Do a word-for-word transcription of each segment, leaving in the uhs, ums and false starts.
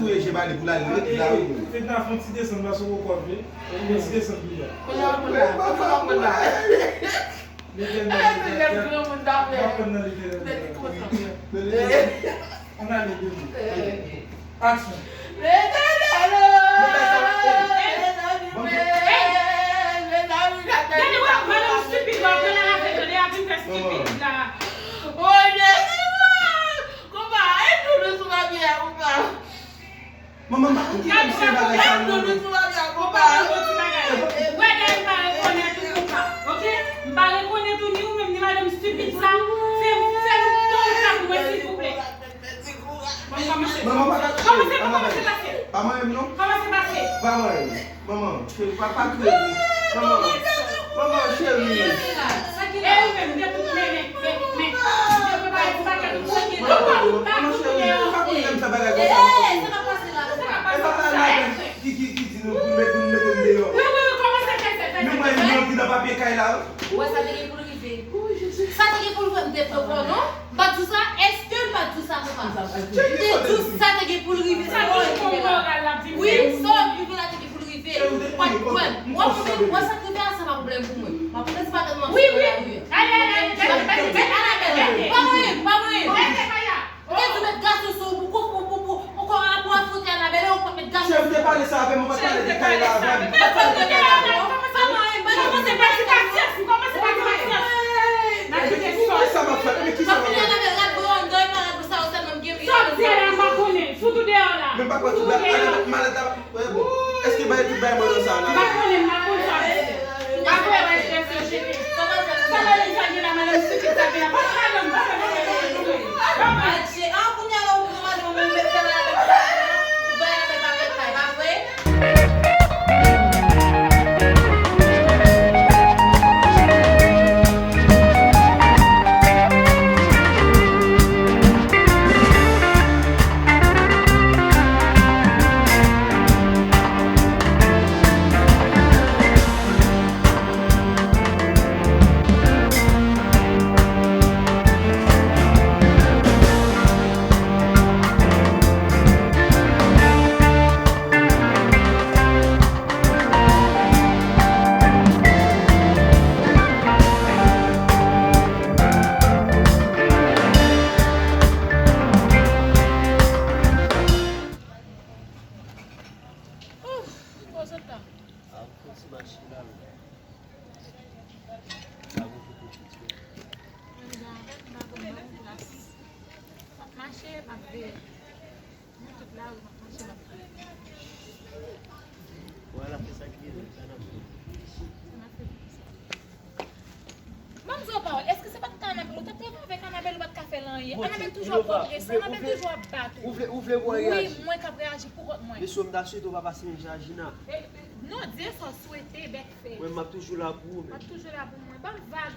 Touye je ba li pou l ale, ret la wi. Fedna, fè yon ti desann, paske w poko vle. Fè yon ti desann pou li a. Kounye a w ap konn la. Kounye a w ap konn la. Letènèl, Letènèl, granmoun ta fè. W ap konn nan Letènèl. Tèt ki kontan. Ann ale, bebe. Aksyon. Letènèl! Mezanmi, mezanmi, gade w ap pale yon stupid, w ap pale avèk yo, lè y ap vin fè stupid la. Oh, Jezi, konpa, e doudou sou papye a, konpa. Manman, m pa konn ki lè m se bagay sa yo. Wè, dayè, m pa rekonèt ou, konpa. Oke? M pa rekonèt ou, ni ou menm, ni madanm stupid sa. Fè, fè nou, fè yon sa pou mwen, silvouplè. Bon, kòmanse. Manman, pa ka kriye. Kòmanse, kòmanse pase. Pa manyen m, non. Kòmanse pase. Pa manyen m. Manman, cheri, pa, pa kriye. Manman, manman, cheri. E ou menm, de tout, men, men, men, men. Manman, cheri, pa konnen m fè bagay konsa. E papa la, la, ki, ki, ki di nou pou mete, pou mete m deyò. Wi, wi, wi, kòmanse fè, fè, fè. Men mwen, mwen ki nan papye kay la. Ou wè sa te gen pou l rive. Sa te gen pou l rive, m te pran non. M pa t di w sa, èske m pa t di w sa, konpa? M te di w sa te gen pou l rive, se mwen ki te la. Wi, sa w ap rive la te gen pou l rive. Ou pa t kwè m. W ap wè, wè sa k rive a, se pa pwoblèm pou mwen. M ap rete pa tèlman sou lari a. Ale, ale, ale, ale, ale, ale. Pa mwen, pa mwen. Ou te di w met gason sou ou pou, pou, pou, pou, pou, pou, pou afwonte Anabèl, e ou pa t met gason sou ou. Chè, ou te pale sa avè m, ou pa t pale de kay la avè m. Ou pa t pale de kay la avè m. Kòmanse pa ti pasyans, kòmanse pa ti pasyans. N ap kite sòl. Sa m ap fè? Men ki sa m ap fè? Sòt di a la, m pa konnen. Fout ou deyò la. Men pa kwè tout bagay, malèt la. Wè, bon. Èske bay tout bay mwen nan sa la? M pa konnen, m pa konn sa, mesye. M pa kwè, wè, èske se jete. Sa madanm sa gen la, madanm stupid sa gen la. Pa pale m, pa pale m, pa pale m. Adje, an kounye a la ou pran madanm ou met fè madanm ou bay avèk avèk kay, pa vre? Ouf, koze ta. A, fè ti mache la, wi. Sa bon pou tout piti. Menm jan avèk, m pa konn ban m plas. M ap mache, m ap veye. Nan tout lari, m ap mache, m ap veye. Wè, l ap fè sa ki gen, sa n ap fè. Sa n ap fè pou sa. Ban m di w yon pawòl, èske se pa t Anabèl ou t ap travay avèk? Anabèl ou pa t ka fè l anyen. Anabèl toujou ap pwogrese, Anabèl toujou ap bat ou. Ou vle, ou vle pou reyaji? Wi, mwen k ap reyaji pou kont mwen. Mesye, m ta swete w pa pase menm jan ak Jina. Non, di sa w swete, bèk fè. Mwen, m ap toujou la pou ou, men. M ap toujou la pou mwen. Ban m vag.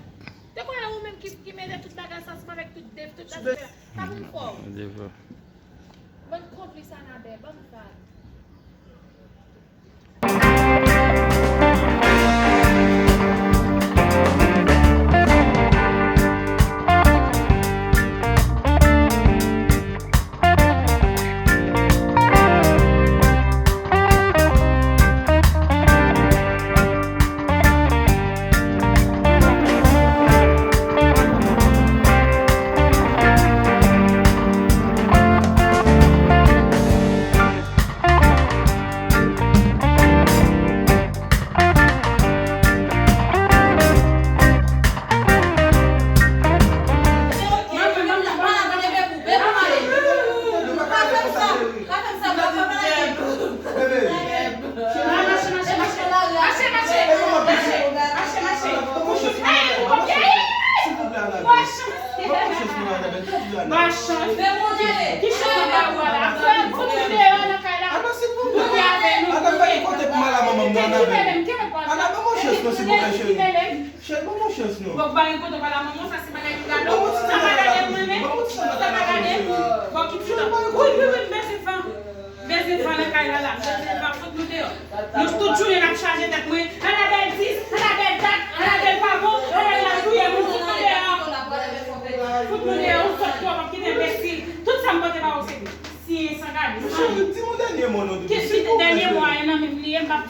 Te kwè ou menm ki, ki mete tout bagay sa ansanm avèk tout def, tout bagay sa. Pa pou m fò. Ban m konplis Anabèl, ban m vag. Ba chans. Ki chans mwen ba ou a la? Fout nou deyò nan kay la. Ou te avè nou. Kenbe m, kenbe m. Cheri, ban mwen chans non, silvouplè, cheri. Cheri, ban mwen chans non. Bon, ba yon kote pa la, manman, sa se bagay ki gado. Sa pa gade mwen, men. Sa pa gade. Bon, ki ti tan. Wi, wi, wi, m bezwen fanm. M bezwen fanm nan kay la, la. M bezwen fanm, fout nou deyò. Nou tout jounen n ap chaje tèt mwen. Anabèl dis, Anabèl dat, Anabèl pa bon, Anabèl ap touye moun, fout nou deyò. Fout nou deyò, ou sòt twòp, ap kite enbesil. Tout sa m pote ba ou se siyen san gade. San,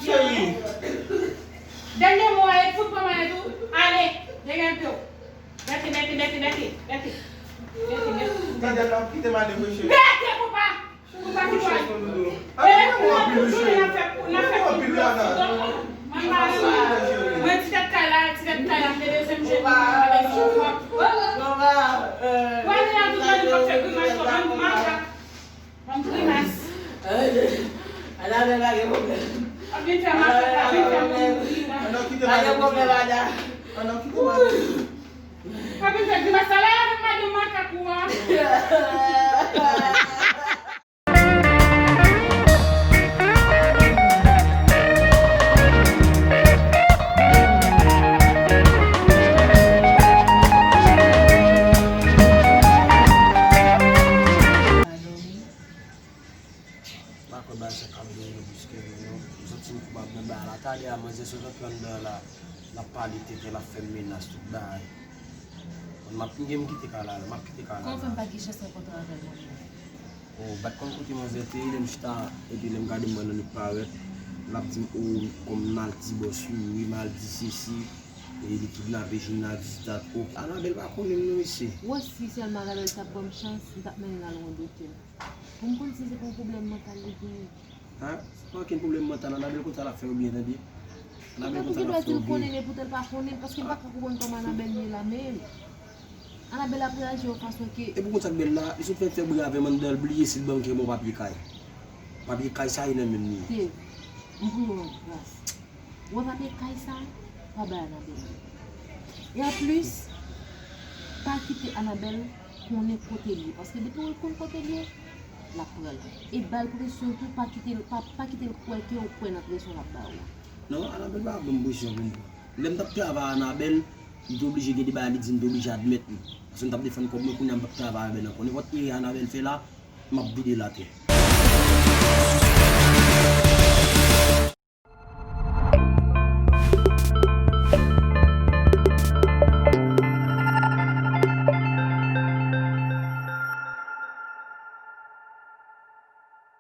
Cheri. Dènye mo a, e fout pran mwen tou. Ale, degaje w. Bèke, bèke, bèke, bèke, bèke. Bèke, bèke. Tande, l ap kite m ale vre, cheri. Bèke, konpa. Konpa ki pral. E, pou nou toujou, n ap fè, n ap fè. Mwen, mwen, mwen, ti tèt kay la, ti tèt kay la, m te bezwen m jwenn mwen, m te bezwen m jwenn mwen. Wè, li la, tout moun k ap fè grimas, yo, bann makak. Bann grimas. Anabèl pa gen pwoblèm. Ap vin fè makak, ap vin fè moun ri la. Pa gen pwoblèm, Ada. Ap vin fè grimas la, la avèk madanm makak ou an. Pa kwè bagay sa k ap vini yo plis ke vini yo. M santi m koupab nan bagay la. Talè a, manzè sot antre anndan la, l ap pale tenten, l ap fè m menas, tout bagay. Bon, m ap, m gen m kite kay la, m ap kite kay la. Kòman fè m pa gen chans rankontre avè l mwen menm? O, m pa t konn kote manzè te ye, lè m chita, epi lè m gade m wè Nonnik parèt, l ap di m, o, kòm m al di bòs wi, wi, m al di sesi, e li kidnape Jina, dis dat, o. Anabèl pa konnen m non, mesye. Wè, si sèlman Anabèl t ap ban m chans, m t ap mennen l al wè yon doktè. Pou m konn si se pa yon pwoblèm mantal li genyen. Ha? Se pa okenn pwoblèm mantal, Anabèl konn sa l ap fè w byen, tande. Anabèl konn sa l ap fè w byen. Poutèt ou di l konnen, poutèt l pa konnen, paske m pa ka konprann kòman Anabèl ye la menm. Anabèl ap reyaji yon fason ke. Epi w konn sa k bèl la, li sot fè, fè bri avè m anndan, l bliye si l ban m kè bon papye kay. Papye kay sa e nan men m li ye. Dave, m priye w an gras. Wè papye kay sa, pa bay Anabèl li. E anplis, pa kite Anabèl konnen kote l ye, paske depi w konn kote l ye, l ap pran l. E ba l presyon tou, pa kite l, pa, pa kite l kwè ke w kwè nan presyon l ap ba ou. Non, Anabèl pa ban m presyon pou m pran. Lè m t ap travay Anabèl, li te oblije gen de bagay li di m te oblije admèt li. Paske m t ap defann kòb mwen, kounye a m p ap travay avè l ankò. Nenpòt erè Anabèl fè la, m ap vide l atè.